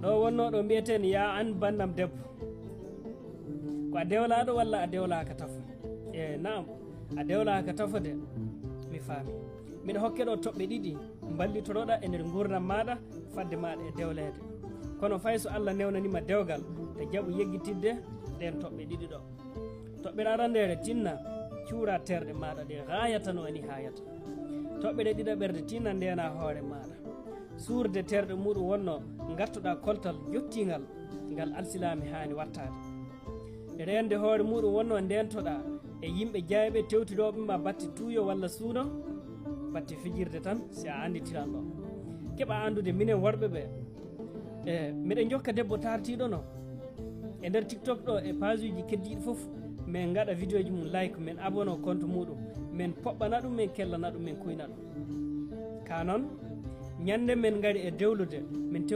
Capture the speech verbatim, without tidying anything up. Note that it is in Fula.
Ɗo wonno ɗo mbi'eten ya an banndam debbo, ko a dewlaaɗo walla a dewlaaka tafo? E naam, a dewlaaka tafo de. Mi faami. Miɗo hokke ɗo toɓɓe ɗiɗi mballitoroɗa e nder nguurndam maaɗa fadde maaɗa e dewleede. Kono fay so Allah newnanima dewgal, ta jaɓu yeggitidde ɗen toɓɓe ɗiɗi ɗo. Toɓɓere arandeere, tinna cuura terɗe maaɗa ɗe gaayata no e nihaayata. Toɓɓere ɗiɗaɓerde, tinna ndeena hoore maaɗa. Suurde terɗe muɗum wonno ngattuɗa koltal jottingal ngal alsilaami haani wattaade. Reende hoore muɗum wonno ndeentoɗa e yimɓe jayɓe tewtidooɓe ma batte tuuyo walla suuno, batte fijirde tan si a annditiran ɗo. Keɓa anndude minen worɓe ɓe. E, miɗen jokka debbo taartiiɗo no. E nder TikTok ɗo e page uji keddiiɗi fof, min ngaɗa vidéo ji mum like, min abonné compte muɗum, min poɓɓana ɗum, min kellana ɗum, min kuyna ɗum. Ka noon, ñande min ngari e dewlude, min tew-